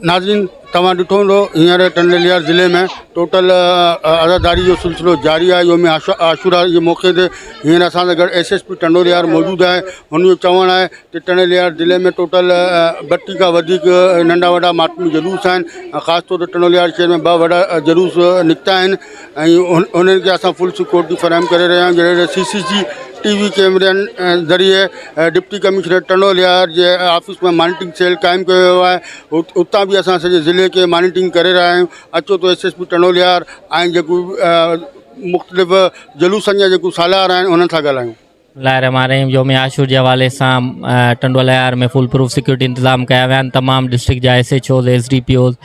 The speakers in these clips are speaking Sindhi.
ناظرين توهان ڏٺو هوندو هينئر ٽنڊليار ضلعي ۾ ٽوٽل عزاداري جو سلسلو جاري آهي يوم عاشورا جي موقعي تي هينئر اسان سان گڏ ايس ايس پي ٽنڊوليار موجود آهي هن جو چوڻ آهي ته ٽنڊوليار ضلعي ۾ ٽوٽل ٻٽي کان وڌيڪ ننڍا وڏا ماتمي جلوس آهن ۽ خاص طور تي ٽنڊوليار شهر ۾ ٻه وڏا جلوس نڪتا آهن ۽ انهن کي اسان فل سيڪورٽي فراهم ڪري رهيا آهيون جڏهن ته سي سي سي ٽي وي ڪيمرن ذريعي ڊپٽي ڪمشنر ٽنڊو الهيار جي آفيس ۾ مانيٽرنگ سيل قائم ڪيو ويو آهي اتان به اسان سڄي ضلعي کي مانيٽرنگ ڪري رهيا آهيون اچو ته S S P Tando Allahyar ۽ جيڪو مختلف جلوسن جا جيڪو سالار آهن انهن سان ڳالهايون. بسم الله الرحمٰن الرحيم يوم عاشور جي حوالي سان Tando Allahyar ۾ foolproof security انتظام ڪيا ويا آهن تمام ڊسٽرڪٽ جا S H Os S D P Os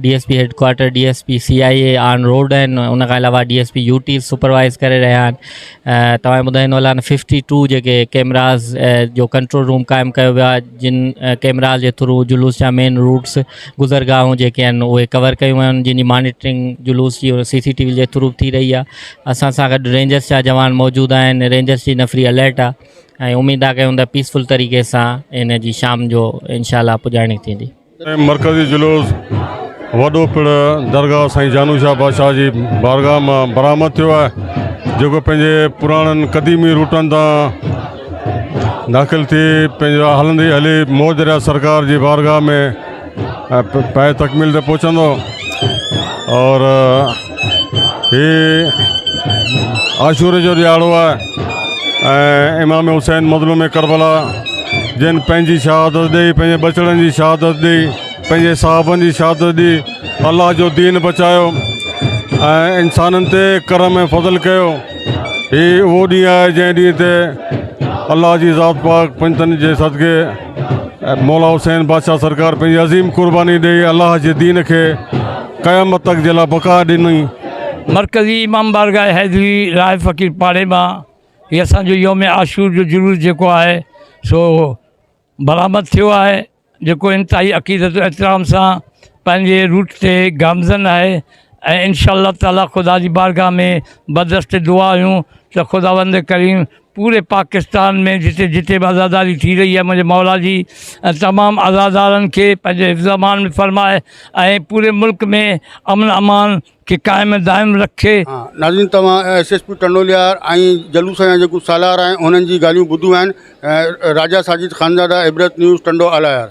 D S P head quarter D S P C I A on road آهن ان کان علاوه D S P U T supervise ڪري رهيا آهن توهان ٻڌائيندو هلان ففٽي ٽو جيڪي ڪيمراز جو ڪنٽرول روم قائم ڪيو ويو آهي جن ڪيمراز جي ٿرو جلوس جا مين روٽس گذرگاهون جيڪي آهن اهي ڪور ڪيون ويون آهن جن جي مانيٽرنگ جلوس جي سي سي ٽي وي جي ٿرو ٿي رهي آهي اسان سان گڏ رينجرس جا جوان موجود آهن رينجرس جي نفري الرٽ آهي ۽ اميد آ ڪيون ته پيسفل طريقي سان ان جي شام جو انشاء الله پڄاڻي ٿيندي. مرڪزي جلوس وڏو پڙ درگاهه سائين جانو شاهه بادشاهه جي بارگاهه مان برآمد ٿيو آهي جيڪو پنهنجي پراڻن قديمي روٽن تان داخل ٿي پنهنجو هلندي هلي موج دريا سرڪار جي بارگاهه ۾ پائي تڪميل تي پهچندو اور هي عاشور جو ڏيهاڙو آهي ۽ امام حسين مظلوم ڪربلا جن پنهنجي شهادت ڏئي پنهنجي ٻچڙن جي شهادت ڏئي پنهنجي صحابن جي شهادت ڏئي الله جو دين بچايو ۽ انسانن تي ڪرم ۽ فضل ڪيو هي اهو ڏينهن آهي جنهن ڏينهن تي الله جي ذات پاڪ پنجتن جي صدقي مولا حسين بادشاهه سرڪار پنهنجي عظيم قرباني ڏئي الله جي دين کي قيامت تڪ جي لاء بقا ڏني. مرڪزي امام بارگاهه حيدري راء فقير پاڙي مان هي اسان جو يوم عاشور جو جلوس جيڪو آهي سو برآمد ٿيو آهي جيڪو انتهائي عقيدت و احترام سان پنهنجي روٽ تي گامزن آهي ۽ انشاء الله تعالي خدا جي بارگاهه ۾ بدست دعا آهيون ته خداوند ڪريم پوري پاڪستان ۾ جتي جتي به عزاداري ٿي رهي آهي منهنجي مولا جي ۽ تمام عزادارن کي پنهنجي حفظ امان ۾ فرمائي ۽ پوري ملڪ ۾ امن امان کي قائم دائم رکي. ناظرين توهان ايس ايس پي ٽنڊوليار ۽ جلوس جا جيڪو سالار آهن انهن جي ڳالهيون ٻڌيون آهن راجا ساجد خانزاده عبرت نيوز ٽنڊو الهيار.